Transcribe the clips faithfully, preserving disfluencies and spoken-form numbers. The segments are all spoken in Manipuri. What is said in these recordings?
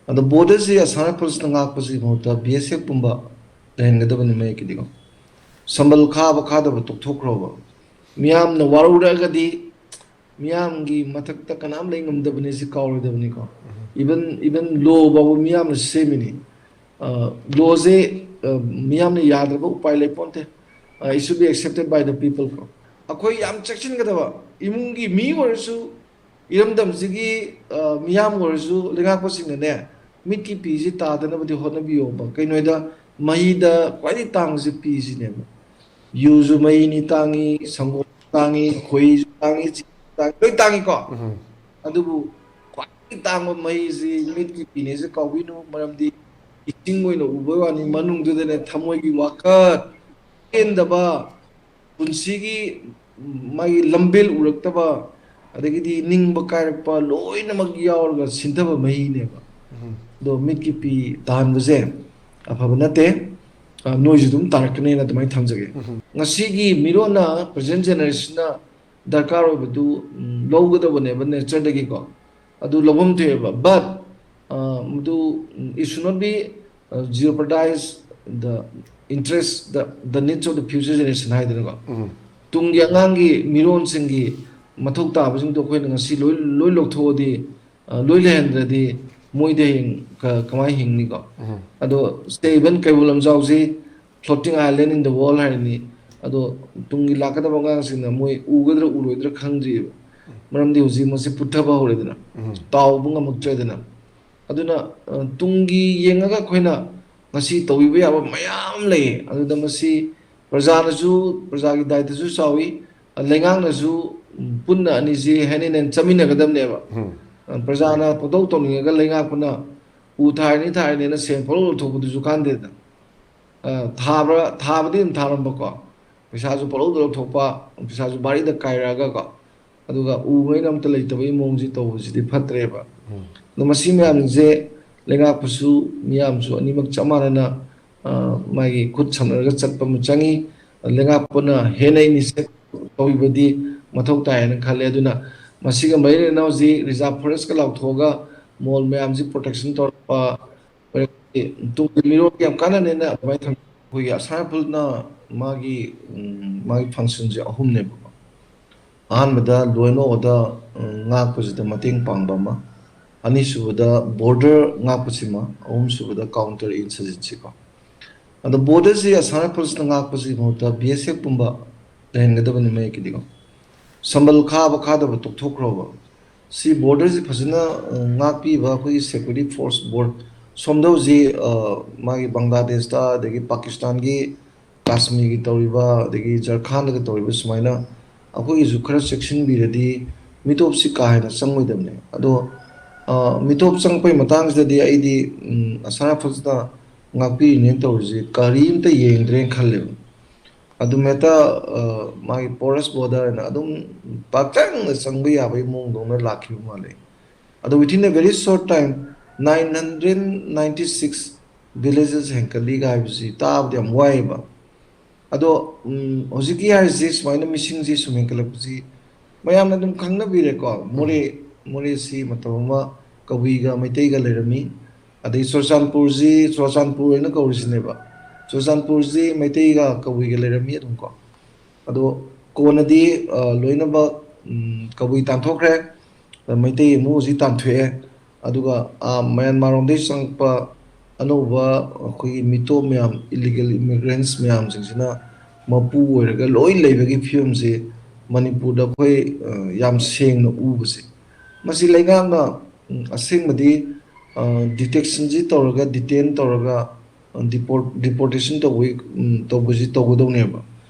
ꯑꯗꯣ borderꯁꯤ Assam Riflesꯅ ꯉꯥꯛꯄꯁꯤꯒꯤ ꯃꯍꯨꯠꯇ BSFꯀꯨꯝꯕ ꯂꯩꯍꯟꯒꯗꯕꯅꯤ ꯃꯌꯦꯛꯀꯤꯗꯤꯀꯣ꯫ ꯁꯝꯕꯜ ꯈꯥꯕ ꯈꯥꯗꯕ ꯇꯣꯛꯊꯣꯛꯈ꯭ꯔꯣꯕ꯫ ꯃꯤꯌꯥꯝꯅ ꯋꯥꯔꯧꯔꯛꯑꯒꯗꯤ ꯃꯤꯌꯥꯝꯒꯤ ꯃꯊꯛꯇ ꯀꯅꯥꯝ ꯂꯩ ꯉꯝꯗꯕꯅꯤ ꯁꯤ ꯀꯥꯎꯔꯣꯏꯗꯕꯅꯤꯀꯣ꯫ Even even law ꯐꯥꯎꯕ ꯃꯤꯌꯥꯝꯅ ꯁꯦꯝꯃꯤꯅꯤ꯫ Lawꯁꯦ ꯃꯤꯌꯥꯝꯅ ꯌꯥꯗ꯭ꯔꯕ ꯎꯄꯥꯏ ꯂꯩ ꯄꯣꯟꯇꯦ꯫ It should be accepted by the people ꯀꯣ꯫ ꯑꯩꯈꯣꯏ ꯌꯥꯝ ꯆꯦꯛꯁꯤꯟꯒꯗꯕ, ꯏꯃꯨꯡꯒꯤ ꯃꯤ ꯑꯣꯏꯔꯁꯨ, ꯏꯔꯝꯗꯝꯁꯤꯒꯤ ꯃꯤꯌꯥꯝ ꯑꯣꯏꯔꯁꯨ, ꯂꯩꯉꯥꯛꯄꯁꯤꯡꯅꯅꯦ ꯃꯤꯠꯀꯤ ꯄꯤꯁꯤ ꯇꯥꯗꯅꯕꯗꯤ ꯍꯣꯠꯅꯕꯤꯌꯣꯕ꯫ ꯀꯩꯅꯣꯗ ꯃꯍꯤꯗ ꯈ꯭ꯋꯥꯏꯗꯒꯤ ꯇꯥꯡꯕꯁꯤ ꯄꯤꯁꯤꯅꯦꯕ꯫ ꯌꯨꯁꯨ ꯃꯍꯤꯅꯤ ꯇꯥꯡꯉꯤ, ꯁꯪꯒꯣꯝ ꯇꯥꯡꯉꯤ, ꯈꯣꯏꯍꯤꯁꯨ ꯇꯥꯡꯉꯤ, ꯆꯤꯅꯤ ꯇꯥꯡꯉꯤ, ꯂꯣꯏ ꯇꯥꯡꯉꯤꯀꯣ꯫ ꯑꯗꯨꯕꯨ ꯈ꯭ꯋꯥꯏꯗꯒꯤ ꯇꯥꯡꯕ ꯃꯍꯤꯁꯤ ꯃꯤꯠꯀꯤ ꯄꯤꯅꯦꯁꯦ ꯀꯥꯎꯕꯤꯅꯨ, ꯃꯔꯝꯗꯤ ꯏꯁꯤꯡ ꯑꯣꯏꯅ ꯎꯕꯩ ꯋꯥꯅꯤ, ꯃꯅꯨꯡꯗꯨꯗꯅꯦ ꯊꯃꯣꯏꯒꯤ ꯋꯥꯈꯜ, ꯄꯦꯟꯗꯕ, ꯄꯨꯟꯁꯤꯒꯤ ꯃꯥꯒꯤ ꯂꯝꯕꯦꯜ ꯎꯔꯛꯇꯕ, ꯑꯗꯒꯤꯗꯤ ꯅꯤꯡꯕ ꯀꯥꯏꯔꯛꯄ ꯂꯣꯏꯅꯃꯛ ꯌꯥꯎꯔꯒ ꯁꯤꯟꯊꯕ ꯃꯍꯤꯅꯦꯕ꯫ ꯑꯗꯣ ꯃꯤꯠꯀꯤ ꯄꯤ ꯇꯥꯍꯟꯕꯁꯦ ꯑꯐꯕ ꯅꯠꯇꯦ꯫ ꯅꯣꯏꯁꯨ ꯑꯗꯨꯝ ꯇꯥꯔꯛꯀꯅꯦꯅ ꯑꯗꯨꯃꯥꯏꯅ ꯊꯝꯖꯒꯦ꯫ ꯉꯁꯤꯒꯤ ꯃꯤꯔꯣꯟꯅ, present generationꯅ ꯗꯔꯀꯥꯔ ꯑꯣꯏꯕꯗꯨ ꯂꯧꯒꯗꯕꯅꯦꯕ natureꯗꯒꯤꯀꯣ꯫ ꯑꯗꯨ ꯂꯧꯐꯝ ꯊꯣꯛꯑꯦꯕ꯫ But ꯃꯗꯨ, it should not be jeopardize the interest, the the needs of the future generation ꯍꯥꯏꯗꯅꯀꯣ꯫ ꯇꯨꯡꯒꯤ ꯑꯉꯥꯡꯒꯤ ꯃꯤꯔꯣꯟꯁꯤꯡꯒꯤ ꯃꯊꯧ ꯇꯥꯕꯁꯤꯡꯗꯣ ꯑꯩꯈꯣꯏꯅ ꯉꯁꯤ ꯂꯣꯏ ꯂꯣꯏ ꯂꯧꯊꯣꯛꯑꯗꯤ, ꯂꯣꯏ ꯂꯩꯍꯟꯗ꯭ꯔꯗꯤ ꯃꯣꯏꯗꯤ ꯍꯌꯦꯡ ꯀꯃꯥꯏꯅ ꯍꯤꯡꯅꯤꯀꯣ? ꯑꯗꯣ ꯁꯦ, even Keibul ꯂꯝꯖꯥꯎꯁꯤ floating island in the world ꯍꯥꯏꯔꯤꯅꯤ꯫ ꯑꯗꯣ ꯇꯨꯡꯒꯤ ꯂꯥꯛꯀꯗꯕ ꯑꯉꯥꯡꯁꯤꯡꯅ ꯃꯣꯏ ꯎꯒꯗ꯭ꯔꯥ ꯎꯔꯣꯏꯗ꯭ꯔꯥ ꯈꯪꯗ꯭ꯔꯤꯑꯕ꯫ ꯃꯔꯝꯗꯤ ꯍꯧꯖꯤꯛ ꯃꯁꯤ ꯄꯨꯊꯕ ꯍꯧꯔꯦꯗꯅ, ꯇꯥꯎꯕ ꯉꯝꯃꯛꯇ꯭ꯔꯦꯗꯅ꯫ ꯑꯗꯨꯅ ꯇꯨꯡꯒꯤ ꯌꯦꯡꯉꯒ ꯑꯩꯈꯣꯏꯅ ꯉꯁꯤ ꯇꯧꯕꯤꯕ ꯌꯥꯕ ꯃꯌꯥꯝ ꯂꯩ꯫ ꯑꯗꯨꯗ ꯃꯁꯤ ꯄ꯭ꯔꯖꯥꯅꯁꯨ, ꯄ꯭ꯔꯖꯥꯒꯤ ꯗꯥꯏꯇꯁꯨ ꯆꯥꯎꯏ, ꯂꯩꯉꯥꯛꯅꯁꯨ ꯄꯨꯟꯅ ꯑꯅꯤꯁꯤ hand in hand ꯆꯠꯃꯤꯟꯅꯒꯗꯕꯅꯦꯕ꯫ ꯄ꯭ꯔꯖꯥꯅ ꯄꯪꯇꯧ ꯇꯧꯅꯤꯡꯉꯒ ꯂꯩꯉꯥꯛꯄꯅ ꯎ ꯊꯥꯔꯤꯅꯤ ꯊꯥꯔꯤꯅꯦꯅ ꯁꯦꯟ ꯄꯪꯂꯧ ꯂꯧꯊꯣꯛꯄꯗꯨꯁꯨ ꯀꯥꯟꯗꯦꯗꯅ꯫ ꯊꯥꯕ꯭ꯔꯥ, ꯊꯥꯕꯗꯤ ꯑꯗꯨꯝ ꯊꯥꯔꯝꯕꯀꯣ, ꯄꯩꯁꯥꯁꯨ ꯄꯪꯂꯧꯗ ꯂꯧꯊꯣꯛꯄ, ꯄꯩꯁꯥꯁꯨ ꯚꯥꯔꯤꯗ ꯀꯥꯏꯔꯛꯑꯒꯀꯣ, ꯑꯗꯨꯒ ꯎ ꯃꯩꯅ ꯑꯝꯇ ꯂꯩꯇꯕꯒꯤ ꯃꯑꯣꯡꯁꯤ ꯇꯧꯕꯁꯤꯗꯤ ꯐꯠꯇ꯭ꯔꯦꯕ꯫ ꯑꯗꯣ ꯃꯁꯤ ꯃꯌꯥꯝꯁꯦ ꯂꯩꯉꯥꯛꯄꯁꯨ ꯃꯤꯌꯥꯝꯁꯨ ꯑꯅꯤꯃꯛ ꯆꯞ ꯃꯥꯟꯅꯅ ꯃꯥꯒꯤ ꯈꯨꯠ ꯁꯝꯅꯔꯒ ꯆꯠꯄ ꯑꯃ ꯆꯪꯉꯤ꯫ ꯂꯩꯉꯥꯛꯄꯅ ꯍꯦꯟꯅ initiative ꯇꯧꯕꯤꯕꯗꯤ ꯃꯊꯧ ꯇꯥꯏ ꯍꯥꯏꯅ ꯈꯜꯂꯦ꯫ ꯑꯗꯨꯅ ꯃꯁꯤꯒ ꯃꯔꯤ ꯂꯩꯅꯅ ꯍꯧꯖꯤꯛ reserve forestꯀ ꯂꯥꯎꯊꯣꯛꯑꯒ ꯃꯣꯜ ꯃꯌꯥꯝꯁꯤ ꯄ꯭ꯔꯣꯇꯦꯛꯁꯟ ꯇꯧꯔꯛꯄ, ꯑꯩꯈꯣꯏꯒꯤ ꯇꯨꯡꯒꯤ ꯃꯤꯔꯣꯜꯒꯤ ꯌꯥꯝ ꯀꯥꯟꯅꯅꯦꯅ ꯑꯗꯨꯃꯥꯏꯅ ꯊꯝꯃꯤ꯫ ꯑꯩꯈꯣꯏꯒꯤ ꯑꯁꯥꯝ ꯔꯥꯏꯐꯜꯅ ꯃꯥꯒꯤ, ꯎꯝ, ꯃꯥꯒꯤ ꯐꯪꯁꯟꯁꯦ ꯑꯍꯨꯝꯅꯦꯕꯀꯣ꯫ ꯑꯍꯥꯟꯕꯗ ꯂꯣ ꯑꯦꯟ ꯑꯣꯔꯗꯔ, ꯎꯝ, ꯉꯥꯛꯄꯁꯤꯗ ꯃꯇꯦꯡ ꯄꯥꯡꯕ ꯑꯃ, ꯑꯅꯤꯁꯨꯕꯗ ꯕꯣꯔꯗꯔ ꯉꯥꯛꯄꯁꯤꯃ, ꯑꯍꯨꯝꯁꯨꯕꯗ ꯀꯥꯎꯟꯇꯔ ꯏꯟꯁꯔꯖꯦꯟꯁꯤꯀꯣ꯫ ꯑꯗꯣ ꯕꯣꯔꯗꯔꯁꯤ ꯑꯁꯥꯝ ꯔꯥꯏꯐꯜꯁꯅ ꯉꯥꯛꯄꯁꯤꯒꯤ ꯃꯍꯨꯠꯇ ꯕꯤ ꯑꯦꯁ ꯑꯦꯐ ꯀꯨꯝꯕ ꯂꯩꯍꯟꯒꯗꯕꯅꯤ ꯃꯌꯦꯛꯀꯤꯗꯤꯀꯣ꯫ ꯁꯝꯕꯜ ꯈꯥꯕ ꯈꯥꯗꯕ ꯇꯣꯛꯊꯣꯛꯈ꯭ꯔꯣꯕ꯫ ꯁꯤ ꯕꯣꯔꯗꯔꯁꯤ ꯐꯖꯅ, ꯑ, ꯉꯥꯛꯄꯤꯕ ꯑꯩꯈꯣꯏꯒꯤ ꯁꯦꯀ꯭ꯌꯨꯔꯤꯇꯤ ꯐꯣꯔꯁ ꯕꯣꯔꯗ ꯁꯣꯝꯗ ꯍꯧꯖꯤꯛ, ꯑ, ꯃꯥꯒꯤ ꯕꯪꯒ꯭ꯂꯥꯗꯦꯁꯇ ꯑꯗꯒꯤ ꯄꯥꯀꯤꯁꯇꯥꯟꯒꯤ ꯀꯥꯁꯃꯤꯔꯒꯤ ꯇꯧꯔꯤꯕ ꯑꯗꯒꯤ ꯖꯔꯈꯥꯟꯗꯒ ꯇꯧꯔꯤꯕ ꯁꯨꯃꯥꯏꯅ ꯑꯩꯈꯣꯏꯒꯤꯁꯨ ꯈꯔ ꯆꯦꯛꯁꯤꯟꯕꯤꯔꯗꯤ ꯃꯤꯇꯣꯞꯁꯤ ꯀꯥ ꯍꯦꯟꯅ ꯆꯪꯉꯣꯏꯗꯕꯅꯦ꯫ ꯑꯗꯣ, ꯑ, ꯃꯤꯇꯣꯞ ꯆꯪꯉꯛꯄꯩ ꯃꯇꯥꯡꯁꯤꯗꯗꯤ ꯑꯩꯗꯤ, ꯎꯝ, ꯑꯁꯥꯝ ꯔꯥꯏꯐꯜꯁꯤꯅ ꯉꯥꯛꯄꯤꯔꯤꯅꯦꯅ ꯇꯧꯔꯤꯁꯤ ꯀꯔꯤꯝꯇ ꯌꯦꯡꯗ꯭ꯔꯦꯅ ꯈꯜꯂꯦꯕ꯫ ꯑꯗꯨꯝ ꯍꯦꯛꯇ, ꯑ, ꯃꯥꯒꯤ ꯄꯣꯔꯁ ꯕꯣꯔꯗꯔ ꯍꯥꯏꯅ ꯑꯗꯨꯝ ꯄꯥꯛꯆꯪꯗ ꯆꯪꯕ ꯌꯥꯕꯒꯤ ꯃꯑꯣꯡꯗꯧꯅ ꯂꯥꯛꯈꯤꯕ ꯃꯥꯜꯂꯦ꯫ ꯑꯗꯣ within a very short time, nine hundred ninety six villages ꯍꯦꯟꯀꯠꯂꯤꯒ ꯍꯥꯏꯕꯁꯤ ꯇꯥꯕꯗ ꯌꯥꯝ ꯋꯥꯏꯑꯦꯕ꯫ ꯑꯗꯣ, ꯎꯝ, ꯍꯧꯖꯤꯛꯀꯤ ꯍꯥꯏꯔꯤꯁꯤ ꯁꯨꯃꯥꯏꯅ ꯃꯤꯁꯤꯡꯁꯤ ꯁꯨꯝ ꯍꯦꯟꯀꯠꯂꯛꯄꯁꯤ ꯃꯌꯥꯝꯅ ꯑꯗꯨꯝ ꯈꯪꯅꯕꯤꯔꯦꯀꯣ꯫ ꯃꯣꯔꯦ, ꯃꯣꯔꯦꯁꯤ ꯃꯇꯝ ꯑꯃ ꯀꯕꯨꯏꯒ ꯃꯩꯇꯩꯒ ꯂꯩꯔꯝꯃꯤ꯫ ꯑꯗꯩ ꯆꯨꯔꯆꯥꯟꯄꯨꯔꯁꯤ, ꯆꯨꯔꯆꯥꯟꯄꯨꯔ ꯍꯥꯏꯅ ꯀꯧꯔꯤꯁꯤꯅꯦꯕ꯫ ꯆꯨꯔꯆꯥꯟꯄꯨꯔꯁꯤ ꯃꯩꯇꯩꯒ ꯀꯕꯨꯏꯒ ꯂꯩꯔꯝꯃꯤ ꯑꯗꯨꯝ ꯀꯣ꯫ ꯑꯗꯣ ꯀꯣꯟꯅꯗꯤ, ꯑ, ꯂꯣꯏꯅꯃꯛ, ꯎꯝ, ꯀꯕꯨꯏ ꯇꯥꯟꯊꯣꯛꯈ꯭ꯔꯦ꯫ ꯑ, ꯃꯩꯇꯩ ꯑꯃꯨꯛ ꯍꯧꯖꯤꯛ ꯇꯥꯟꯊꯣꯛꯑꯦ꯫ ꯑꯗꯨꯒ, ꯑ, ꯃ꯭ꯌꯥꯟꯃꯥꯔ ꯂꯣꯝꯗꯒꯤ ꯆꯪꯉꯛꯄ ꯑꯅꯧꯕ ꯑꯩꯈꯣꯏꯒꯤ ꯃꯤꯇꯣꯞ ꯃꯌꯥꯝ, ꯏꯂꯤꯒꯦꯜ ꯏꯃꯤꯒ꯭ꯔꯦꯟꯁ ꯃꯌꯥꯝꯁꯤꯡꯁꯤꯅ ꯃꯄꯨ ꯑꯣꯏꯔꯒ ꯂꯣꯏ ꯂꯩꯕꯒꯤ ꯐꯤꯕꯝꯁꯤ ꯃꯅꯤꯄꯨꯔꯗ ꯑꯩꯈꯣꯏ, ꯑ, ꯌꯥꯝ ꯁꯦꯡꯅ ꯎꯕꯁꯦ꯫ ꯃꯁꯤ ꯂꯩꯉꯥꯛꯅ, ꯎꯝ, ꯑꯁꯦꯡꯕꯗꯤ, ꯑ, ꯗꯤꯇꯦꯛꯁꯟꯁꯤ ꯇꯧꯔꯒ, ꯗꯤꯇꯦꯟ ꯇꯧꯔꯒ, ꯑ, ꯗꯤꯄꯣꯔꯠ-, ꯗꯤꯄꯣꯔꯇꯦꯁꯟ ꯇꯧꯕꯒꯤ, ꯎꯝ, ꯇꯧꯕꯁꯤ ꯇꯧꯒꯗꯧꯅꯦꯕ꯫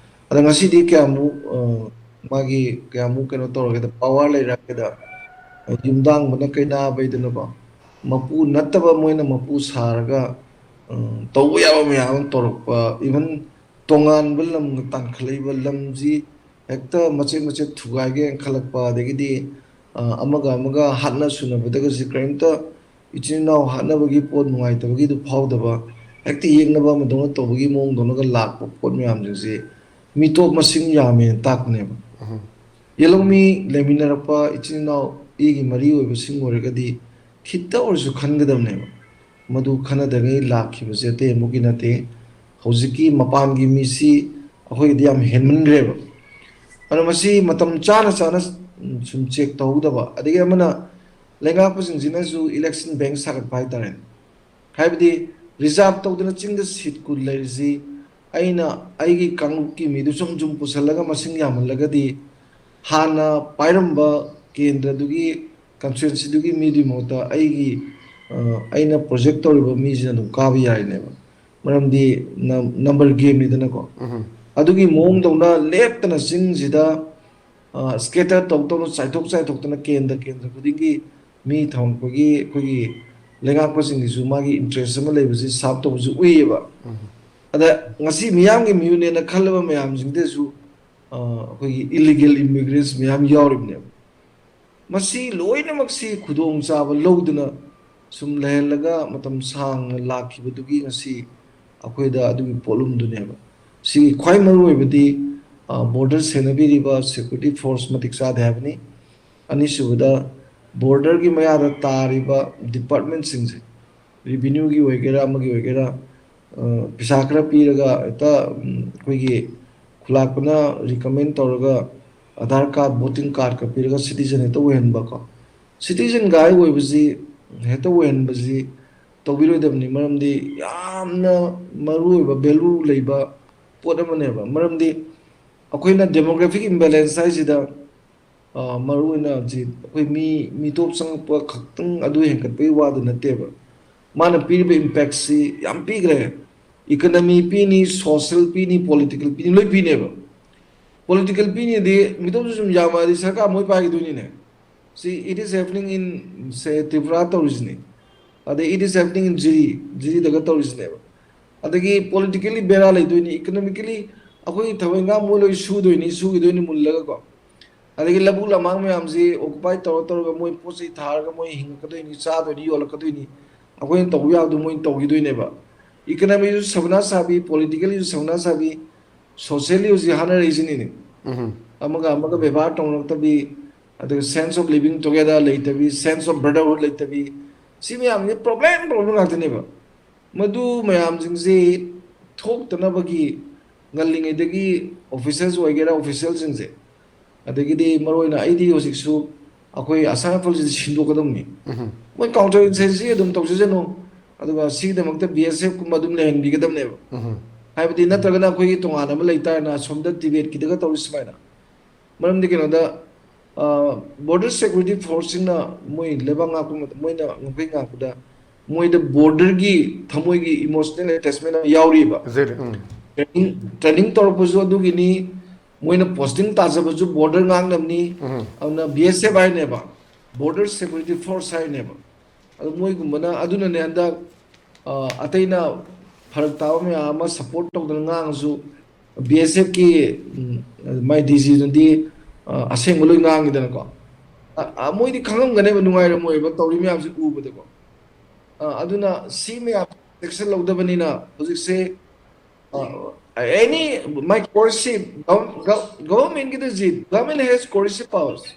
ꯑꯗ ꯉꯁꯤꯗꯤ ꯀꯌꯥꯃꯨꯛ, ꯑ, ꯃꯥꯒꯤ ꯀꯌꯥꯃꯨꯛ ꯀꯩꯅꯣ ꯇꯧꯔꯒꯦꯗ, ꯄꯋꯥꯔ ꯂꯩꯔꯒꯦꯗ, ꯑ, ꯌꯨꯝꯗꯥꯡꯕꯅ ꯀꯩꯅꯥꯕꯩꯗꯅꯀꯣ, ꯃꯄꯨ ꯅꯠꯇꯕ ꯃꯣꯏꯅ ꯃꯄꯨ ꯁꯥꯔꯒ, ꯑ, ꯇꯧꯕ ꯌꯥꯕ ꯃꯌꯥꯝ ꯑꯃ ꯇꯧꯔꯛꯄ, ꯏꯚꯟ ꯇꯣꯉꯥꯟꯕ ꯂꯝꯒ ꯇꯥꯟꯈꯠꯂꯛꯏꯕ ꯂꯝꯁꯤ ꯍꯦꯛꯇ ꯃꯆꯦꯠ ꯃꯆꯦꯠ ꯊꯨꯒꯥꯏꯒꯦꯅ ꯈꯜꯂꯛꯄ, ꯑꯗꯒꯤꯗꯤ, ꯑ, ꯑꯃꯒ ꯑꯃꯒ ꯍꯥꯠꯅ ꯁꯨꯅꯕꯗꯒꯁꯤ ꯀꯔꯤꯝꯇ ꯏꯆꯤꯟ ꯏꯅꯥꯎ ꯍꯥꯠꯅꯕꯒꯤ ꯄꯣꯠ ꯅꯨꯡꯉꯥꯏꯇꯕꯒꯤꯗꯨ ꯐꯥꯎꯗꯕ, ꯍꯦꯛꯇ ꯌꯦꯛꯅꯕ ꯑꯃꯗꯧꯅ ꯇꯧꯕꯒꯤ ꯃꯑꯣꯡꯗꯧꯅꯒ ꯂꯥꯛꯄ ꯄꯣꯠ ꯃꯌꯥꯝꯁꯤꯡꯁꯤ ꯃꯤꯇꯣꯞ ꯃꯁꯤꯡ ꯌꯥꯝꯃꯦꯅ ꯇꯥꯛꯄꯅꯦꯕ꯫ ꯌꯦꯜꯍꯧꯃꯤ ꯂꯩꯃꯤꯟꯅꯔꯛꯄ ꯏꯆꯤꯟ ꯏꯅꯥꯎ ꯏꯒꯤ ꯃꯔꯤ ꯑꯣꯏꯕꯁꯤꯡ ꯑꯣꯏꯔꯒꯗꯤ ꯈꯤꯇ ꯑꯣꯏꯔꯁꯨ ꯈꯟꯒꯗꯕꯅꯦꯕ꯫ ꯃꯗꯨ ꯈꯟꯅꯗꯉꯩ ꯂꯥꯛꯈꯤꯕꯁꯦ ꯑꯇꯩ ꯑꯃꯒꯤ ꯅꯠꯇꯦ, ꯍꯧꯖꯤꯛꯀꯤ ꯃꯄꯥꯟꯒꯤ ꯃꯤꯁꯤ ꯑꯩꯈꯣꯏꯒꯤꯗꯤ ꯌꯥꯝ ꯍꯦꯟꯃꯟꯈ꯭ꯔꯦꯕ꯫ ꯑꯗꯨꯅ ꯃꯁꯤ ꯃꯇꯝ ꯆꯥꯅ ꯆꯥꯅ ꯁꯨꯝ ꯆꯦꯛ ꯇꯧꯍꯧꯗꯕ, ꯑꯗꯒꯤ ꯑꯃꯅ ꯂꯩꯉꯥꯛꯄꯁꯤꯡꯁꯤꯅꯁꯨ ꯏꯂꯦꯛꯁꯟ ꯕꯦꯡ ꯁꯥꯒꯠꯄ ꯍꯥꯏꯇꯥꯔꯦꯅꯦ꯫ ꯍꯥꯏꯕꯗꯤ ꯔꯤꯖꯥꯔꯚ ꯇꯧꯗꯅ ꯆꯤꯡꯗ ꯁꯤꯠ ꯀꯨꯟ ꯂꯩꯔꯤꯁꯤ ꯑꯩꯅ ꯑꯩꯒꯤ ꯀꯥꯡꯂꯨꯞꯀꯤ ꯃꯤꯗꯨ ꯁꯨꯝ ꯁꯨꯝ ꯄꯨꯁꯜꯂꯒ ꯃꯁꯤꯡ ꯌꯥꯝꯍꯜꯂꯒꯗꯤ ꯍꯥꯟꯅ ꯄꯥꯏꯔꯝꯕ ꯀꯦꯟꯗ꯭ꯔꯗꯨꯒꯤ ꯀꯟꯁꯇꯤꯇ꯭ꯋꯦꯟꯁꯤꯗꯨꯒꯤ ꯃꯤꯗꯨꯒꯤ ꯃꯍꯨꯠꯇ ꯑꯩꯒꯤ ꯑ, ꯑꯩꯅ ꯄ꯭ꯔꯣꯖꯦꯛ ꯇꯧꯔꯤꯕ ꯃꯤꯁꯤꯅ ꯑꯗꯨꯝ ꯀꯥꯕ ꯌꯥꯔꯤꯅꯦꯕ꯫ ꯃꯔꯝꯗꯤ ꯅꯝꯕꯔ ꯒꯦꯝꯅꯤꯗꯅꯀꯣ꯫ ꯑꯗꯨꯒꯤ ꯃꯑꯣꯡꯗꯧꯅ ꯂꯦꯞꯇꯅ ꯆꯤꯡꯁꯤꯗ ꯁ꯭ꯀꯦꯇꯔ ꯇꯧ ꯇꯧꯅ ꯆꯥꯏꯊꯣꯛ ꯆꯥꯏꯊꯣꯛꯇꯅ ꯀꯦꯟꯗ꯭ꯔ ꯀꯦꯟꯗ꯭ꯔ ꯈꯨꯗꯤꯡꯒꯤ ꯃꯤ ꯊꯝꯃꯛꯄꯒꯤ ꯑꯩꯈꯣꯏꯒꯤ ꯂꯩꯉꯥꯛꯄꯁꯤꯡꯒꯤꯁꯨ ꯃꯥꯒꯤ ꯏꯟꯇꯔꯦꯁ ꯑꯃ ꯂꯩꯕꯁꯤ ꯁꯥꯔꯞ ꯇꯧꯕꯁꯨ ꯎꯏꯌꯦꯕ꯫ ꯑꯗ ꯉꯁꯤ ꯃꯤꯌꯥꯝꯒꯤ ꯃꯤꯍꯨꯠꯅꯦꯅ ꯈꯜꯂꯕ ꯃꯌꯥꯝꯁꯤꯡꯗꯁꯨ ꯑ, ꯑꯩꯈꯣꯏꯒꯤ ꯏꯂꯤꯒꯦꯜ ꯏꯃꯤꯒ꯭ꯔꯦꯟꯁ ꯃꯌꯥꯝ ꯌꯥꯎꯔꯤꯕꯅꯦꯕ꯫ ꯃꯁꯤ ꯂꯣꯏꯅꯃꯛꯁꯤ ꯈꯨꯗꯣꯡꯆꯥꯕ ꯂꯧꯗꯨꯅ ꯁꯨꯝ ꯂꯩꯍꯜꯂꯒ ꯃꯇꯝ ꯁꯥꯡꯅ ꯂꯥꯛꯈꯤꯕꯗꯨꯒꯤ ꯉꯁꯤ ꯑꯩꯈꯣꯏꯗ ꯑꯗꯨꯒꯤ ꯄꯣꯠꯂꯨꯝꯗꯨꯅꯦꯕ꯫ ꯁꯤꯒꯤ ꯈ꯭ꯋꯥꯏ ꯃꯔꯨꯑꯣꯏꯕꯗꯤ, ꯑ, ꯕꯣꯔꯗꯔ ꯁꯦꯟꯅꯕꯤꯔꯤꯕ ꯁꯦꯀ꯭ꯌꯨꯔꯤꯇꯤ ꯐꯣꯔꯁ ꯃꯇꯤꯛ ꯆꯥꯗꯦ ꯍꯥꯏꯕꯅꯤ꯫ ꯑꯅꯤꯁꯨꯕꯗ, ꯕꯣꯔꯗꯔꯒꯤ ꯃꯌꯥꯗ ꯇꯥꯔꯤꯕ ꯗꯤꯄꯥꯔꯠꯃꯦꯟꯁꯤꯡꯁꯦ, ꯔꯤꯚꯤꯅ꯭ꯌꯨꯒꯤ ꯑꯣꯏꯒꯦꯔꯥ, ꯑꯃꯒꯤ ꯑꯣꯏꯒꯦꯔꯥ, ꯑ, ꯄꯩꯁꯥ ꯈꯔ ꯄꯤꯔꯒ ꯍꯦꯛꯇ, ꯎꯝ, ꯑꯩꯈꯣꯏꯒꯤ ꯈꯨꯂꯥꯛꯄꯅ ꯔꯤꯀꯃꯦꯟ ꯇꯧꯔꯒ ꯑꯙꯥꯔ ꯀꯥꯔꯗ, ꯚꯣꯇꯤꯡ ꯀꯥꯔꯗꯀ ꯄꯤꯔꯒ ꯁꯤꯇꯤꯖꯟ ꯍꯦꯛꯇ ꯑꯣꯏꯍꯟꯕꯀꯣ꯫ ꯁꯤꯇꯤꯖꯟ ꯒꯥꯏ ꯑꯣꯏꯕꯁꯤ ꯍꯦꯛꯇ ꯑꯣꯏꯍꯟꯕꯁꯤ ꯇꯧꯕꯤꯔꯣꯏꯗꯕꯅꯤ꯫ ꯃꯔꯝꯗꯤ ꯌꯥꯝꯅ ꯃꯔꯨꯑꯣꯏꯕ, ꯚꯦꯂꯨ ꯂꯩꯕ ꯄꯣꯠ ꯑꯃꯅꯦꯕ꯫ ꯃꯔꯝꯗꯤ ꯑꯩꯈꯣꯏꯅ ꯗꯦꯃꯣꯒ꯭ꯔꯥꯐꯤꯛ ꯏꯝꯕꯦꯂꯦꯟꯁ ꯍꯥꯏꯁꯤꯗ, ꯑ, ꯃꯔꯨꯑꯣꯏꯅ ꯍꯧꯖꯤꯛ ꯑꯩꯈꯣꯏ ꯃꯤ, ꯃꯤꯇꯣꯞ ꯆꯪꯉꯛꯄ ꯈꯛꯇꯪ ꯑꯗꯨ ꯍꯦꯟꯒꯠꯄꯒꯤ ꯋꯥꯗꯨ ꯅꯠꯇꯦꯕ꯫ ꯃꯥꯅ ꯄꯤꯔꯤꯕ ꯏꯝꯄꯦꯛꯁꯤ ꯌꯥꯝ ꯄꯤꯈ꯭ꯔꯦ꯫ ꯏꯀꯅꯃꯤ ꯄꯤꯅꯤ, ꯁꯣꯁꯦꯜ ꯄꯤꯅꯤ, ꯄꯣꯂꯤꯇꯤꯀꯦꯜ ꯄꯤꯅꯤ, ꯂꯣꯏ ꯄꯤꯅꯦꯕ꯫ ꯄꯣꯂꯤꯇꯤꯀꯦꯜ ꯄꯤꯅꯤꯗꯤ ꯃꯤꯇꯣꯞꯁꯨ ꯁꯨꯝ ꯌꯥꯝꯃꯛꯑꯗꯤ ꯁꯔꯀꯥꯔ ꯃꯣꯏ ꯄꯥꯏꯈꯤꯗꯣꯏꯅꯤꯅꯦ꯫ ꯁꯤ, it is happening in, say, Tripura ꯇꯧꯔꯤꯁꯤꯅꯤ꯫ ꯑꯗꯩ it is happening in ꯖꯤꯔꯤ, ꯖꯤꯔꯤꯗꯒ ꯇꯧꯔꯤꯁꯤꯅꯦꯕ꯫ ꯑꯗꯒꯤ ꯄꯣꯂꯤꯇꯤꯀꯦꯜꯂꯤ ꯕꯦꯔꯥ ꯂꯩꯗꯣꯏꯅꯤ, ꯏꯀꯅꯣꯃꯤꯀꯦꯜꯂꯤ ꯑꯩꯈꯣꯏꯒꯤ ꯊꯕꯛ ꯏꯪꯈꯥꯡ ꯃꯣꯏ ꯂꯣꯏ ꯁꯨꯗꯣꯏꯅꯤ, ꯁꯨꯈꯤꯗꯣꯏꯅꯤ ꯃꯨꯜꯂꯒꯀꯣ꯫ ꯑꯗꯒꯤ ꯂꯧꯕꯨꯛ ꯂꯝꯍꯥꯡ ꯃꯌꯥꯝꯁꯤ ꯑꯣꯀꯨꯄꯥꯏ ꯇꯧꯔ ꯇꯧꯔꯒ ꯃꯣꯏ ꯄꯣꯠ ꯆꯩ ꯊꯥꯔꯒ ꯃꯣꯏ ꯍꯤꯡꯉꯛꯀꯗꯣꯏꯅꯤ, ꯆꯥꯗꯣꯏꯅꯤ, ꯌꯣꯜꯂꯛꯀꯗꯣꯏꯅꯤ꯫ ꯑꯩꯈꯣꯏꯅ ꯇꯧꯕ ꯌꯥꯕꯗꯣ ꯃꯣꯏꯅ ꯇꯧꯈꯤꯗꯣꯏꯅꯦꯕ꯫ ꯏꯀꯅꯃꯤꯁꯨ ꯁꯕꯅꯥ ꯁꯥꯕꯤ, ꯄꯣꯂꯤꯇꯤꯀꯦꯜꯂꯤꯁꯨ ꯁꯕꯅꯥ ꯁꯥꯕꯤ, ꯁꯣꯁꯤꯌꯦꯜꯂꯤ ꯍꯧꯖꯤꯛ ꯍꯥꯠꯅꯔꯛꯏꯁꯤꯅꯤꯅꯦ꯫ ꯑꯃꯒ ꯑꯃꯒ ꯕꯦꯕꯥꯔ ꯇꯧꯅꯔꯛꯇꯕꯤ, ꯑꯗꯨꯒ sense of living together ꯂꯩꯇꯕꯤ, sense of brotherhood ꯂꯩꯇꯕꯤ, ꯁꯤ ꯃꯌꯥꯝꯁꯦ problem problem ꯉꯥꯛꯇꯅꯦꯕ꯫ ꯃꯗꯨ ꯃꯌꯥꯝꯁꯤꯡꯁꯤ ꯊꯣꯛꯇꯅꯕꯒꯤ ꯉꯜꯂꯤꯉꯩꯗꯒꯤ officers ꯑꯣꯏꯒꯦꯔꯥ, officialꯁꯤꯡꯁꯦ, ꯑꯗꯒꯤꯗꯤ ꯃꯔꯨꯑꯣꯏꯅ ꯑꯩꯗꯤ ꯍꯧꯖꯤꯛꯁꯨ ꯑꯩꯈꯣꯏ ꯑꯁꯥꯝ ꯔꯥꯏꯐꯜꯁꯤꯗꯤ ꯁꯤꯟꯗꯣꯛꯀꯗꯕꯅꯤ꯫ ꯃꯣꯏ counter insurgency ꯑꯗꯨꯝ ꯇꯧꯖꯁꯅꯨ, ꯑꯗꯨꯒ ꯁꯤꯒꯤꯗꯃꯛꯇ B S F ꯀꯨꯝꯕ ꯑꯗꯨꯝ ꯂꯩꯍꯟꯕꯤꯒꯗꯕꯅꯦꯕ꯫ ꯍꯥꯏꯕꯗꯤ ꯅꯠꯇ꯭ꯔꯒꯅ ꯑꯩꯈꯣꯏꯒꯤ ꯇꯣꯉꯥꯟꯅ ꯑꯃ ꯂꯩꯇꯥꯔꯅ ꯑꯁꯣꯝꯗ ꯇꯤꯕꯦꯠꯀꯤꯗꯒ ꯇꯧꯔꯤ ꯁꯨꯃꯥꯏꯅ꯫ ꯃꯔꯝꯗꯤ ꯀꯩꯅꯣꯗ, border security forceꯁꯤꯡꯅ ꯃꯣꯏ ꯂꯩꯕꯥꯛ ꯉꯥꯛꯄ ꯃꯇꯝ, ꯃꯣꯏꯅ ꯉꯝꯈꯩ ꯉꯥꯛꯄꯗ ꯃꯣꯏꯗ borderꯒꯤ ꯊꯃꯣꯏꯒꯤ emotional attachment ꯑꯃ ꯌꯥꯎꯔꯤꯕ꯫ Exactly. ꯎꯝ. Training, training ꯇꯧꯔꯛꯄꯁꯨ ꯑꯗꯨꯒꯤꯅꯤ, ꯃꯣꯏꯅ posting ꯇꯥꯖꯕꯁꯨ border ꯉꯥꯛꯅꯕꯅꯤ꯫ ꯎꯝ. ꯑꯗꯨꯅ B S F ꯍꯥꯏꯅꯦꯕ, border security force ꯍꯥꯏꯅꯦꯕ꯫ ꯑꯗꯨ ꯃꯣꯏꯒꯨꯝꯕꯅ, ꯑꯗꯨꯅꯅꯦ ꯍꯟꯗꯛ, ꯑ, ꯑꯇꯩꯅ ꯐꯔꯛ ꯇꯥꯕ ꯃꯌꯥꯝ ꯑꯃ support ꯇꯧꯗꯅ ꯉꯥꯡꯉꯁꯨ, B S Fꯀꯤ, ꯎꯝ, ꯃꯥꯏ DGꯗꯨꯗꯤ, ꯑ, ꯑꯁꯦꯡꯕ ꯂꯣꯏ ꯉꯥꯡꯉꯤꯗꯅꯀꯣ꯫ ꯑ, ꯑ, ꯃꯣꯏꯗꯤ ꯈꯪꯉꯝꯒꯅꯦꯕ, ꯅꯨꯡꯉꯥꯏꯔꯝꯃꯣꯏꯕ ꯇꯧꯔꯤ ꯃꯌꯥꯝꯁꯦ ꯎꯕꯗꯀꯣ꯫ ꯑ, ꯑꯗꯨꯅ ꯁꯤ ꯃꯌꯥꯝ action ꯂꯧꯗꯕꯅꯤꯅ ꯍꯧꯖꯤꯛꯁꯦ, ꯑ, any, my coercive, gov-, gov-, governmentꯀꯤꯗ ꯖꯤ, government has coercive powers.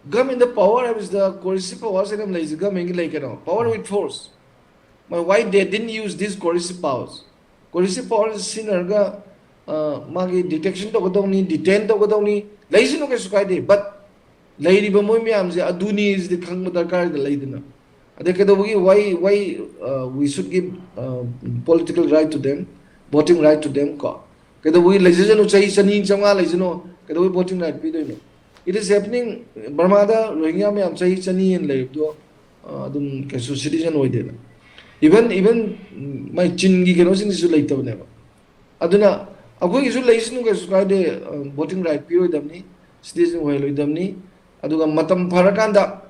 Government power ꯍꯥꯏꯕꯁꯤꯗ coercive powers ꯍꯥꯏꯅ ꯑꯃ ꯂꯩꯁꯦ, governmentꯀꯤ ꯂꯩ ꯀꯩꯅꯣ, power with force꯫ But why they didn't use these coercive powers? Coercive powers ꯁꯤꯖꯤꯟꯅꯔꯒ, ꯑ, ꯃꯥꯒꯤ detection ꯇꯧꯒꯗꯧꯅꯤ, detain ꯇꯧꯒꯗꯧꯅꯤ, ꯂꯩꯁꯅꯨ, ꯀꯩꯁꯨ ꯀꯥꯏꯗꯦ, but ꯂꯩꯔꯤꯕ ꯃꯣꯏ ꯃꯌꯥꯝꯁꯦ ꯑꯗꯨꯅꯤ ꯁꯤꯗꯤ ꯈꯪꯕ ꯗꯔꯀꯥꯔ ꯂꯩꯗꯅ꯫ ꯑꯗꯩ ꯀꯩꯗꯧꯕꯒꯤ why, why, uh, we should give, uh, political right to them, voting right to them ꯀꯣ? ꯀꯩꯗꯧꯕꯒꯤ ꯂꯩꯖꯁꯅꯨ, ꯆꯍꯤ ꯆꯅꯤ ꯆꯥꯝꯃꯉꯥ ꯂꯩꯖꯅꯨ, ꯀꯩꯗꯧꯕꯒꯤ voting right ꯄꯤꯗꯣꯏꯅꯣ? It is happening, ꯕꯔꯃꯥꯗ ꯔꯣꯍꯤꯡꯒ꯭ꯌꯥ ꯃꯌꯥꯝ ꯆꯍꯤ ꯆꯅꯤ ꯍꯦꯟꯅ ꯂꯩꯔꯤꯕꯗꯣ, ꯑ, ꯑꯗꯨꯝ ꯀꯩꯁꯨ citizen ꯑꯣꯏꯗꯦꯅ꯫ Even, even, ꯎꯝ, ꯃꯥꯏ ꯆꯤꯟꯒꯤ ꯀꯩꯅꯣꯁꯤꯡꯁꯤꯁꯨ ꯂꯩꯇꯕꯅꯦꯕ꯫ ꯑꯗꯨꯅ ꯑꯩꯈꯣꯏꯒꯤꯁꯨ ꯂꯩꯁꯅꯨ, ꯀꯩꯁꯨ ꯀꯥꯏꯗꯦ, ꯑ, voting right ꯄꯤꯔꯣꯏꯗꯕꯅꯤ, citizen ꯑꯣꯏꯍꯜꯂꯣꯏꯗꯕꯅꯤ꯫ ꯑꯗꯨꯒ ꯃꯇꯝ ꯐꯔꯀꯥꯟꯗ,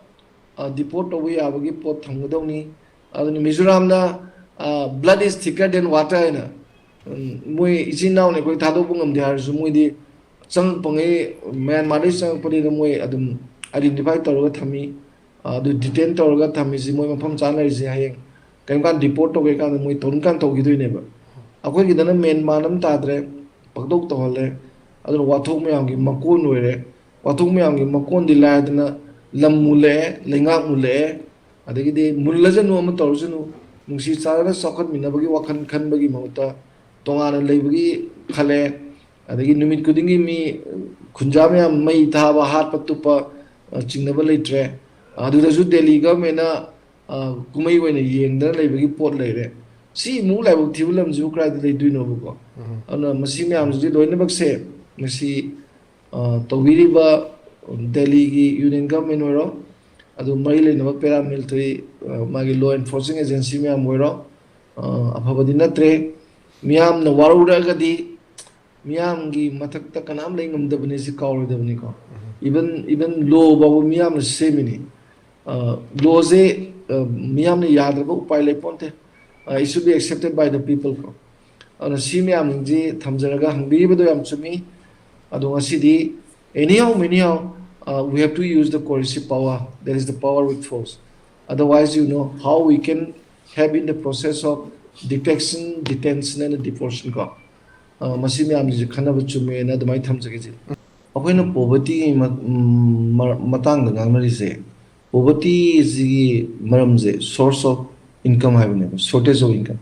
ꯑ, deport ꯇꯧꯕ ꯌꯥꯕꯒꯤ ꯄꯣꯠ ꯊꯝꯒꯗꯧꯅꯤ꯫ ꯑꯗꯨꯅ ꯃꯤꯖꯣꯔꯥꯝꯗ, ꯑ, blood is thicker than water ꯍꯥꯏꯅ, ꯎꯝ, ꯃꯣꯏ ꯏꯆꯤꯟ ꯏꯅꯥꯎꯅ ꯑꯩꯈꯣꯏ ꯊꯥꯗꯣꯛꯄ ꯉꯝꯗꯦ ꯍꯥꯏꯔꯁꯨ ꯃꯣꯏꯗꯤ ꯆꯪꯉꯛꯄꯉꯩ ꯃ꯭ꯌꯥꯟꯃꯥꯔꯗꯒꯤ ꯆꯪꯉꯛꯄꯅꯤꯅ ꯃꯣꯏ ꯑꯗꯨꯝ identify ꯇꯧꯔꯒ ꯊꯝꯃꯤ꯫ ꯑ, ꯑꯗꯨ detain ꯇꯧꯔꯒ ꯊꯝꯃꯤꯁꯤ ꯃꯣꯏ ꯃꯐꯝ ꯆꯥꯅ ꯂꯩꯔꯤꯁꯦ ꯍꯌꯦꯡ ꯀꯔꯤꯒꯨꯝꯕ ꯀꯥꯟꯗ deport ꯇꯧꯒꯦ ꯀꯥꯟꯗ ꯃꯣꯏ ꯇꯧꯅꯤꯡꯀꯥꯟ ꯇꯧꯈꯤꯗꯣꯏꯅꯦꯕ꯫ ꯑꯩꯈꯣꯏꯒꯤꯗꯅ ꯃꯦꯟ ꯃꯥꯟ ꯑꯃ ꯇꯥꯗ꯭ꯔꯦ, ꯄꯪꯇꯧ ꯇꯧꯍꯜꯂꯦ꯫ ꯑꯗꯨꯅ ꯋꯥꯊꯣꯛ ꯃꯌꯥꯝꯒꯤ ꯃꯀꯣꯟ ꯑꯣꯏꯔꯦ꯫ ꯄꯥꯊꯣꯛ ꯃꯌꯥꯝꯒꯤ ꯃꯀꯣꯟꯗꯤ ꯂꯥꯏꯗꯅ ꯂꯝ ꯃꯨꯜꯂꯛꯑꯦ, ꯂꯩꯉꯥꯛ ꯃꯨꯜꯂꯛꯑꯦ, ꯑꯗꯒꯤꯗꯤ ꯃꯨꯜꯂꯖꯅꯨ ꯑꯃ ꯇꯧꯔꯁꯅꯨ, ꯅꯨꯡꯁꯤ ꯆꯥꯟꯅꯅ ꯆꯥꯎꯈꯠꯃꯤꯟꯅꯕꯒꯤ ꯋꯥꯈꯜ ꯈꯟꯕꯒꯤ ꯃꯍꯨꯠꯇ ꯇꯣꯉꯥꯟꯅ ꯂꯩꯕꯒꯤ ꯈꯜꯂꯦ꯫ ꯑꯗꯒꯤ ꯅꯨꯃꯤꯠ ꯈꯨꯗꯤꯡꯒꯤ ꯃꯤ ꯈꯨꯟꯖꯥ ꯃꯌꯥꯝ ꯃꯩ ꯊꯥꯕ, ꯍꯥꯠꯄ ꯇꯨꯞꯄ, ꯑ, ꯆꯤꯡꯅꯕ ꯂꯩꯇ꯭ꯔꯦ꯫ ꯑꯗꯨꯗꯁꯨ ꯗꯦꯜꯂꯤ ꯒꯚꯔꯟꯃꯦꯟꯅ, ꯑ, ꯀꯨꯝꯍꯩ ꯑꯣꯏꯅ ꯌꯦꯡꯗꯅ ꯂꯩꯕꯒꯤ ꯄꯣꯠ ꯂꯩꯔꯦ꯫ ꯁꯤ ꯏꯃꯨꯡ ꯂꯥꯏꯕꯛ ꯊꯤꯕ ꯂꯝꯁꯤꯕꯨ ꯀꯗꯥꯏꯗ ꯂꯩꯗꯣꯏꯅꯣꯕꯀꯣ? ꯑꯗꯨꯅ ꯃꯁꯤ ꯃꯌꯥꯝꯁꯤꯗꯤ ꯂꯣꯏꯅꯃꯛꯁꯦ ꯉꯁꯤ, ꯑ, ꯇꯧꯕꯤꯔꯤꯕ ꯗꯦꯜꯂꯤꯒꯤ ꯌꯨꯅꯤꯌꯟ ꯒꯚꯔꯟꯃꯦꯟ ꯑꯣꯏꯔꯣ, ꯑꯗꯨ ꯃꯔꯤ ꯂꯩꯅꯕ ꯄꯦꯔꯥꯃꯤꯂꯤꯇꯔꯤ, ꯑ, ꯃꯥꯒꯤ ꯂꯣ ꯑꯦꯟꯐꯣꯔꯁꯤꯡ ꯑꯦꯖꯦꯟꯁꯤ ꯃꯌꯥꯝ ꯑꯣꯏꯔꯣ, ꯑ, ꯑꯐꯕꯗꯤ ꯅꯠꯇ꯭ꯔꯦ꯫ ꯃꯤꯌꯥꯝꯅ ꯋꯥꯔꯧꯔꯛꯑꯒꯗꯤ ꯃꯤꯌꯥꯝꯒꯤ ꯃꯊꯛꯇ ꯀꯅꯥꯝ ꯂꯩ ꯉꯝꯗꯕꯅꯤ, ꯁꯤ ꯀꯥꯎꯔꯣꯏꯗꯕꯅꯤꯀꯣ꯫ ꯏꯚꯟ, ꯏꯚꯟ ꯂꯣ ꯐꯥꯎꯕ ꯃꯤꯌꯥꯝꯅ ꯁꯦꯝꯃꯤꯅꯤ꯫ ꯑ, ꯂꯣꯁꯦ, ꯑ, ꯃꯤꯌꯥꯝꯅ ꯌꯥꯗ꯭ꯔꯕ ꯎꯄꯥꯏ ꯂꯩ ꯄꯣꯟꯇꯦ꯫ ꯑ, it should be accepted by the people ꯀꯣ꯫ ꯑꯗꯨꯅ ꯁꯤ ꯃꯌꯥꯝꯁꯤ ꯊꯝꯖꯔꯒ, ꯍꯪꯕꯤꯔꯤꯕꯗꯣ ꯌꯥꯝ ꯆꯨꯝꯃꯤ꯫ ꯑꯗꯣ ꯉꯁꯤꯗꯤ anyhow, anyhow, uh, we have to use the coercive power, that is the power with force. Otherwise, you know how we can have in the process of detection, detention and deportation ꯀꯣ꯫ ꯑ, ꯃꯁꯤ ꯃꯌꯥꯝꯁꯤꯁꯨ ꯈꯟꯅꯕ ꯆꯨꯝꯃꯦꯅ ꯑꯗꯨꯃꯥꯏꯅ ꯊꯝꯖꯒꯦ꯫ ꯑꯩꯈꯣꯏꯅ ꯄꯣꯚꯔꯇꯤꯒꯤ ꯃ-, ꯎꯝ, ꯃ-, ꯃꯇꯥꯡꯗ ꯉꯥꯡꯅꯔꯤꯁꯦ, ꯄꯣꯚꯔꯇꯤꯁꯤꯒꯤ ꯃꯔꯝꯁꯦ source of income ꯍꯥꯏꯕꯅꯦꯕ, shortage of income.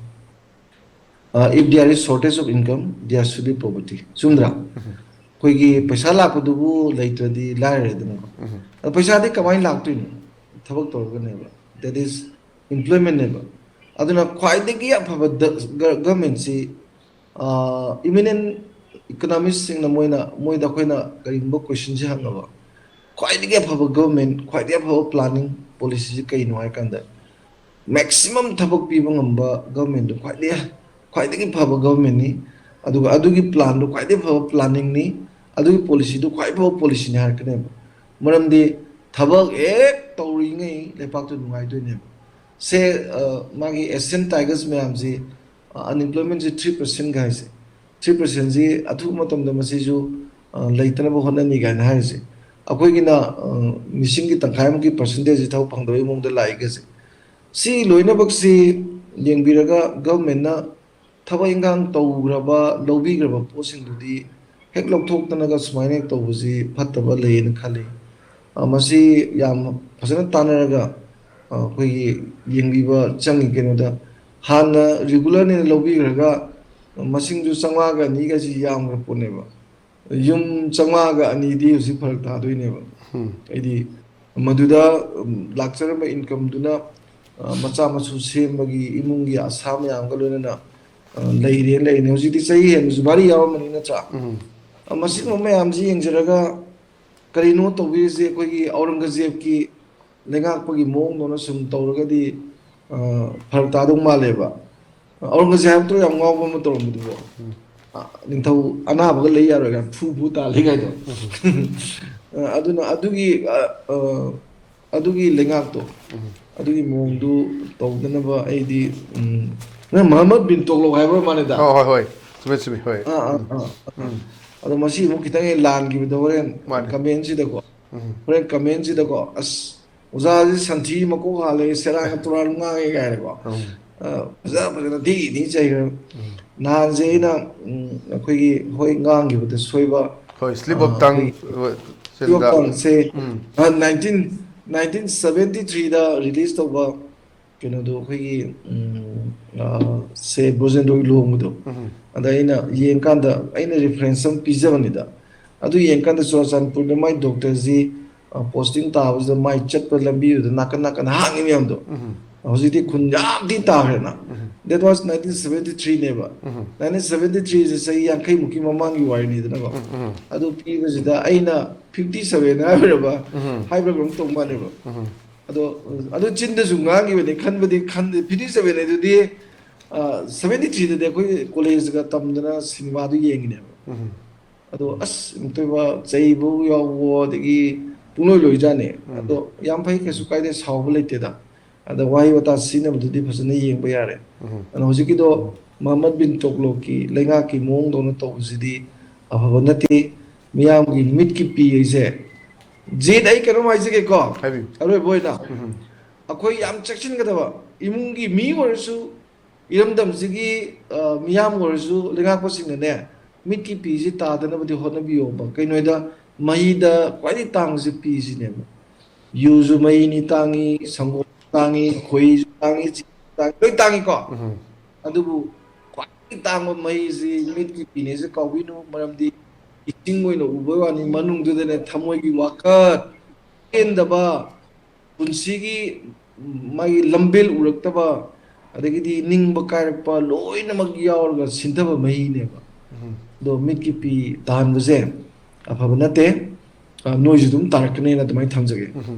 Uh, if there is shortage of income, there should be poverty. ꯆꯨꯝꯗ꯭ꯔꯥ? ꯑꯩꯈꯣꯏꯒꯤ ꯄꯩꯁꯥ ꯂꯥꯛꯄꯗꯨꯕꯨ ꯂꯩꯇ꯭ꯔꯗꯤ ꯂꯥꯏꯔꯦꯗꯅꯀꯣ꯫ ꯑꯗꯣ ꯄꯩꯁꯥꯗꯤ ꯀꯃꯥꯏꯅ ꯂꯥꯛꯇꯣꯏꯅꯣ? ꯊꯕꯛ ꯇꯧꯔꯒꯅꯦꯕ, that is employmentꯅꯦꯕ꯫ ꯑꯗꯨꯅ ꯈ꯭ꯋꯥꯏꯗꯒꯤ ꯑꯐꯕ ꯗ-, ꯒ-, ꯒꯚꯔꯟꯃꯦꯟꯁꯤ, ꯑ, eminent economistꯁꯤꯡꯅ ꯃꯣꯏꯅ, ꯃꯣꯏꯗ ꯑꯩꯈꯣꯏꯅ ꯀꯔꯤꯒꯨꯝꯕ questionꯁꯦ ꯍꯪꯉꯕ, ꯈ꯭ꯋꯥꯏꯗꯒꯤ ꯑꯐꯕ ꯒꯚꯔꯟꯃꯦꯟ, ꯈ꯭ꯋꯥꯏꯗꯒꯤ ꯑꯐꯕ planning policyꯁꯤ ꯀꯩꯅꯣ ꯍꯥꯏ ꯀꯥꯟꯗ, maximum ꯊꯕꯛ ꯄꯤꯕ ꯉꯝꯕ ꯒꯚꯔꯟꯃꯦꯟꯗꯨ ꯈ꯭ꯋꯥꯏꯗꯒꯤ, ꯈ꯭ꯋꯥꯏꯗꯒꯤ ꯐꯕ ꯒꯚꯔꯟꯃꯦꯟꯅꯤ꯫ ꯑꯗꯨꯒ ꯑꯗꯨꯒꯤ planꯗꯨ ꯈ꯭ꯋꯥꯏꯗꯒꯤ ꯐꯕ planningꯅꯤ, ꯑꯗꯨꯒꯤ policyꯗꯨ ꯈ꯭ꯋꯥꯏ ꯐꯕ policyꯅꯤ ꯍꯥꯏꯔꯛꯀꯅꯦꯕ꯫ ꯃꯔꯝꯗꯤ ꯊꯕꯛ ꯍꯦꯛ ꯇꯧꯔꯤꯉꯩ ꯂꯩꯄꯥꯛꯇꯨ ꯅꯨꯡꯉꯥꯏꯗꯣꯏꯅꯦꯕ꯫ ꯁꯦ, ꯑ, ꯃꯥꯒꯤ Asian Tigers ꯃꯌꯥꯝꯁꯤ, ꯑ, unemploymentꯁꯤ three percentꯒ ꯍꯥꯏꯁꯦ, three percentꯁꯤ ꯑꯊꯨꯕ ꯃꯇꯝꯗ ꯃꯁꯤꯁꯨ, ꯑ, ꯂꯩꯇꯅꯕ ꯍꯣꯠꯅꯅꯤ ꯀꯥꯏꯅ ꯍꯥꯏꯔꯤꯁꯦ꯫ ꯑꯩꯈꯣꯏꯒꯤꯅ, ꯑ, ꯃꯤꯁꯤꯡꯒꯤ ꯇꯪꯈꯥꯏꯃꯨꯛꯀꯤ percentageꯁꯤ ꯊꯕꯛ ꯐꯪꯗꯕꯒꯤ ꯃꯑꯣꯡꯗ ꯂꯥꯛꯏꯒꯁꯦ꯫ ꯁꯤ ꯂꯣꯏꯅꯃꯛꯁꯤ ꯌꯦꯡꯕꯤꯔꯒ ꯒꯚꯔꯟꯃꯦꯟꯅ ꯊꯕꯛ ꯏꯟꯈꯥꯡ ꯇꯧꯈ꯭ꯔꯕ, ꯂꯧꯕꯤꯈ꯭ꯔꯕ ꯄꯣꯠꯁꯤꯡꯗꯨꯗꯤ ꯍꯦꯛ ꯂꯧꯊꯣꯛꯇꯅꯒ ꯁꯨꯃꯥꯏꯅ ꯍꯦꯛ ꯇꯧꯕꯁꯤ ꯐꯠꯇꯕ ꯂꯩꯌꯦꯅ ꯈꯜꯂꯤ꯫ ꯑ, ꯃꯁꯤ ꯌꯥꯝ ꯐꯖꯅ ꯇꯥꯟꯅꯔꯒ, ꯑ, ꯑꯩꯈꯣꯏꯒꯤ ꯌꯦꯡꯕꯤꯕ ꯆꯪꯉꯤ꯫ ꯀꯩꯅꯣꯗ ꯍꯥꯟꯅ ꯔꯤꯒꯨꯂꯔꯅꯦꯅ ꯂꯧꯕꯤꯈ꯭ꯔꯒ ꯃꯁꯤꯡꯁꯨ ꯆꯥꯝꯃꯉꯥꯒ ꯑꯅꯤꯒꯁꯤ ꯌꯥꯝꯈ꯭ꯔ ꯄꯣꯠꯅꯦꯕ꯫ ꯌꯨꯝ ꯆꯥꯝꯃꯉꯥꯒ ꯑꯅꯤꯗꯤ ꯍꯧꯖꯤꯛ ꯐꯔꯛ ꯇꯥꯗꯣꯏꯅꯦꯕ꯫ ꯎꯝ꯫ ꯍꯥꯏꯗꯤ ꯃꯗꯨꯗ, ꯎꯝ, ꯂꯥꯛꯆꯔꯝꯕ ꯏꯟꯀꯝꯗꯨꯅ, ꯑ, ꯃꯆꯥ ꯃꯁꯨ ꯁꯦꯝꯕꯒꯤ ꯏꯃꯨꯡꯒꯤ ꯑꯁꯥ ꯃꯌꯥꯝꯒ ꯂꯣꯏꯅꯅ, ꯑ, ꯂꯩꯔꯦꯅ ꯂꯩꯔꯤꯅꯦ꯫ ꯍꯧꯖꯤꯛꯇꯤ ꯆꯍꯤ ꯍꯦꯟꯕꯁꯨ ꯚꯥꯔꯤ ꯌꯥꯎꯔꯝꯃꯅꯤ, ꯅꯠꯇ꯭ꯔꯥ? ꯎꯝ꯫ ꯑ, ꯃꯁꯤꯒꯨꯝꯕ ꯃꯌꯥꯝꯁꯤ ꯌꯦꯡꯖꯔꯒ ꯀꯔꯤꯅꯣ ꯇꯧꯕꯤꯔꯤꯁꯦ? ꯑꯩꯈꯣꯏꯒꯤ ꯑꯧꯔꯪꯒꯖꯦꯕꯀꯤ ꯂꯩꯉꯥꯛꯄꯒꯤ ꯃꯑꯣꯡꯗꯧꯅ ꯁꯨꯝ ꯇꯧꯔꯒꯗꯤ, ꯑ, ꯐꯔꯛ ꯇꯥꯗꯧ ꯃꯥꯜꯂꯦꯕ꯫ ꯑꯧꯔꯪꯒꯖꯦꯕ ꯍꯥꯏꯕꯗꯣ ꯌꯥꯝ ꯉꯥꯎꯕ ꯑꯃ ꯇꯧꯔꯝꯕꯗꯨꯕꯣ꯫ ꯎꯝ꯫ ꯑ, ꯅꯤꯡꯊꯧ ꯑꯅꯥꯕꯒ ꯂꯩ ꯌꯥꯔꯣꯏ ꯀꯥꯏꯅ ꯐꯨ ꯐꯨ ꯇꯥꯜꯂꯤ ꯀꯥꯏꯗꯣ꯫ ꯎꯝ꯫ ꯑ, ꯑꯗꯨꯅ ꯑꯗꯨꯒꯤ, ꯑ, ꯑ, ꯑꯗꯨꯒꯤ ꯂꯩꯉꯥꯛꯇꯣ, ꯎꯝ꯫ ꯑꯗꯨꯒꯤ ꯃꯑꯣꯡꯗꯨ ꯇꯧꯗꯅꯕ ꯑꯩꯗꯤ, ꯎꯝ, ꯅꯪ ꯃꯍꯝꯃꯗ ꯕꯤꯟ ꯇꯣꯛꯂꯣꯛ ꯍꯥꯏꯕ ꯑꯣꯏꯔ ꯃꯥꯜꯂꯦꯗ꯫ ꯍꯣꯏ, ꯍꯣꯏ, ꯍꯣꯏ꯫ ꯆꯨꯝꯃꯦ, ꯆꯨꯝꯃꯦ, ꯍꯣꯏ꯫ ꯑꯥ, ꯑꯥ, ꯎꯝ꯫ ꯑꯥ, ꯑꯥ꯫ ꯎꯝ꯫ ꯑꯗꯣ ꯃꯁꯤ ꯑꯃꯨꯛ ꯈꯤꯇꯪ ꯍꯦꯛ ꯂꯥꯟꯈꯤꯕꯗꯀꯣ, ꯍꯣꯔꯦꯟ ꯃꯥꯅꯦ꯫ ꯀꯃꯦꯟꯁꯤꯗꯀꯣ, ꯎꯝ꯫ ꯍꯣꯔꯦꯟ ꯀꯃꯦꯟꯁꯤꯗꯀꯣ, "ꯑꯁ, ꯑꯣꯖꯥꯁꯤ ꯁꯟꯊꯤ ꯃꯀꯣꯛ ꯍꯥꯜꯂꯦ, ꯁꯦꯔꯥꯟꯒ ꯇꯨꯔꯥꯟ ꯉꯥꯡꯉꯦ" ꯀꯥꯏꯅꯀꯣ꯫ ꯎꯝ꯫ ꯑ, ꯐꯖ ꯐꯖꯅ ꯊꯤ ꯊꯤ ꯆꯩꯈ꯭ꯔꯦ꯫ ꯎꯝ꯫ ꯅꯍꯥꯟꯁꯦ ꯑꯩꯅ, ꯎꯝ, ꯑꯩꯈꯣꯏꯒꯤ, ꯍꯣꯏ, ꯉꯥꯡꯈꯤꯕꯗ ꯁꯣꯏꯕ, ꯍꯣꯏ, slip of ꯑ, tongue, ꯑꯩꯈꯣꯏꯒꯤ slip of tongue-ꯁꯦ, ꯎꯝ꯫ ꯑ, nineteen, nineteen seventy three-ꯗ release ꯇꯧꯕ ꯀꯩꯅꯣꯗꯣ, ꯑꯩꯈꯣꯏꯒꯤ, ꯎꯝ, ꯑ, ꯁꯦ ꯕ꯭ꯔꯣꯖꯦꯟꯗ꯭ꯔꯣꯒꯤ ꯂꯨꯍꯣꯡꯕꯗꯣ꯫ ꯎꯝ꯫ ꯑꯗ ꯑꯩꯅ ꯌꯦꯡꯀꯥꯟꯗ ꯑꯩꯅ reference ꯑꯃ ꯄꯤꯖꯕꯅꯤꯗ꯫ ꯑꯗꯨ ꯌꯦꯡꯀꯥꯟꯗ ꯆꯨꯔꯆꯥꯟꯄꯨꯔꯗ ꯃꯥꯏ ꯗꯣꯛꯇꯔꯁꯤ, ꯑ, posting ꯇꯥꯕꯁꯤꯗ ꯃꯥꯏ ꯆꯠꯄ ꯂꯝꯕꯤꯗꯨꯗ ꯅꯥꯀꯟ ꯅꯥꯀꯟ ꯍꯥꯡꯉꯤ ꯃꯌꯥꯝꯗꯣ꯫ ꯎꯝ꯫ ꯍꯧꯖꯤꯛꯇꯤ ꯈꯨꯟ ꯌꯥꯝ ꯊꯤꯅ ꯇꯥꯈ꯭ꯔꯦꯅ꯫ ꯎꯝ꯫ That was nineteen seventy three-ꯅꯦꯕ꯫ Um. Nineteen seventy three-ꯁꯦ ꯆꯍꯤ ꯌꯥꯡꯈꯩꯃꯨꯛꯀꯤ ꯃꯃꯥꯡꯒꯤ ꯋꯥꯔꯤꯅꯤꯗꯅꯀꯣ꯫ ꯎꯝ, ꯎꯝ꯫ ꯑꯗꯨ ꯄꯤꯕꯁꯤꯗ ꯑꯩꯅ fifty seven ꯍꯥꯏꯕ꯭ꯔꯕ? ꯎꯝ꯫ ꯍꯥꯏꯕ꯭ꯔꯥ ꯀꯩꯅꯣꯝ ꯇꯧ ꯃꯥꯜꯂꯦꯕ꯫ ꯎꯝ꯫ ꯑꯗꯣ, ꯑꯗꯨ ꯆꯤꯟꯗꯁꯨ ꯉꯥꯡꯈꯤꯕꯅꯤ, ꯈꯟꯕꯗꯤ ꯈꯟꯗꯦ꯫ Fifty seven ꯍꯥꯏꯗꯨꯗꯤ, ꯑ, seventy three-ꯗꯗꯤ ꯑꯩꯈꯣꯏ ꯀꯣꯂꯦꯖꯀ ꯇꯝꯗꯅ ꯁꯤꯅꯦꯃꯥꯗꯨ ꯌꯦꯡꯉꯤꯅꯦꯕ꯫ ꯎꯝ꯫ ꯑꯗꯣ ꯑꯁ, ꯑꯃꯨꯛꯇꯣꯏꯕ ꯆꯩꯕ ꯌꯥꯎꯕ, ꯑꯗꯒꯤ ꯄꯨꯡꯂꯣꯏ ꯂꯣꯏꯖꯥꯠꯅꯤ꯫ ꯎꯝ꯫ ꯑꯗꯣ ꯌꯥꯝ ꯐꯩ, ꯀꯩꯁꯨ ꯀꯥꯏꯗꯦ, ꯁꯥꯎꯕ ꯂꯩꯇꯦꯗ꯫ ꯑꯗ ꯋꯥꯍꯩ ꯋꯥꯇꯥ ꯁꯤꯖꯤꯟꯅꯕꯗꯨꯗꯤ ꯐꯖꯅ ꯌꯦꯡꯕ ꯌꯥꯔꯦ꯫ ꯎꯝ꯫ ꯑꯗꯣ ꯍꯧꯖꯤꯛꯀꯤꯗꯣ ꯃꯍꯝꯃꯗ ꯕꯤꯟ ꯇꯣꯛꯂꯣꯛꯀꯤ ꯂꯩꯉꯥꯛꯀꯤ ꯃꯑꯣꯡꯗꯧꯅ ꯇꯧꯕꯁꯤꯗꯤ ꯑꯐꯕ ꯅꯠꯇꯦ꯫ ꯃꯤꯌꯥꯝꯒꯤ ꯃꯤꯠꯀꯤ ꯄꯤ ꯍꯥꯏꯁꯦ꯫ ꯖꯤꯠ, ꯑꯩ ꯀꯩꯅꯣꯝ ꯍꯥꯏꯖꯒꯦꯀꯣ꯫ ꯍꯥꯏꯕꯤꯌꯨ꯫ ꯑꯔꯣꯏꯕ ꯑꯣꯏꯅ ꯎꯝ꯫ ꯑꯩꯈꯣꯏ ꯌꯥꯝ ꯆꯦꯛꯁꯤꯟꯒꯗꯕ, ꯏꯃꯨꯡꯒꯤ ꯃꯤ ꯑꯣꯏꯔꯁꯨ, ꯏꯔꯝꯗꯝꯁꯤꯒꯤ, ꯑ, ꯃꯤꯌꯥꯝ ꯑꯣꯏꯔꯁꯨ, ꯂꯩꯉꯥꯛꯄꯁꯤꯡꯅꯅꯦ, ꯃꯤꯠꯀꯤ ꯄꯤꯁꯤ ꯇꯥꯗꯅꯕꯗꯤ ꯍꯣꯠꯅꯕꯤꯌꯣꯕ꯫ ꯀꯩꯅꯣꯗ ꯃꯍꯤꯗ ꯈ꯭ꯋꯥꯏꯗꯒꯤ ꯇꯥꯡꯁꯦ ꯄꯤꯁꯤꯅꯦꯕ꯫ ꯌꯨꯁꯨ ꯃꯍꯤꯅꯤ ꯇꯥꯡꯉꯤ, ꯁꯪꯒꯣꯝ ꯇꯥꯡꯉꯤ, ꯈꯣꯏꯁꯨ ꯇꯥꯡꯉꯤ, ꯆꯤꯅꯤ ꯇꯥꯡꯉꯤ, ꯂꯣꯏ ꯇꯥꯡꯉꯤꯀꯣ꯫ ꯑꯗꯨꯕꯨ ꯈ꯭ꯋꯥꯏꯗꯒꯤ ꯇꯥꯡꯕ ꯃꯍꯤꯁꯤ ꯃꯤꯠꯀꯤ ꯄꯤꯅꯦꯁꯦ ꯀꯥꯎꯕꯤꯅꯨ, ꯃꯔꯝꯗꯤ ꯏꯁꯤꯡ ꯑꯣꯏꯅ ꯎꯕꯩ ꯋꯥꯅꯤ, ꯃꯅꯨꯡꯗꯨꯗꯅꯦ ꯊꯃꯣꯏꯒꯤ ꯋꯥꯈꯜ, ꯄꯦꯟꯗꯕ, ꯄꯨꯟꯁꯤꯒꯤ ꯃꯥꯒꯤ ꯂꯝꯕꯦꯜ ꯎꯔꯛꯇꯕ, ꯑꯗꯒꯤꯗꯤ ꯅꯤꯡꯕ ꯀꯥꯏꯔꯛꯄ ꯂꯣꯏꯅꯃꯛ ꯌꯥꯎꯔꯒ ꯁꯤꯟꯊꯕ ꯃꯍꯤꯅꯦꯕ꯫ ꯑꯗꯣ ꯃꯤꯠꯀꯤ ꯄꯤ ꯇꯥꯍꯟꯕꯁꯦ ꯑꯐꯕ ꯅꯠꯇꯦ꯫ ꯑ, ꯅꯣꯏꯁꯨ ꯑꯗꯨꯝ ꯇꯥꯔꯛꯀꯅꯦꯅ ꯑꯗꯨꯃꯥꯏꯅ ꯊꯝꯖꯒꯦ꯫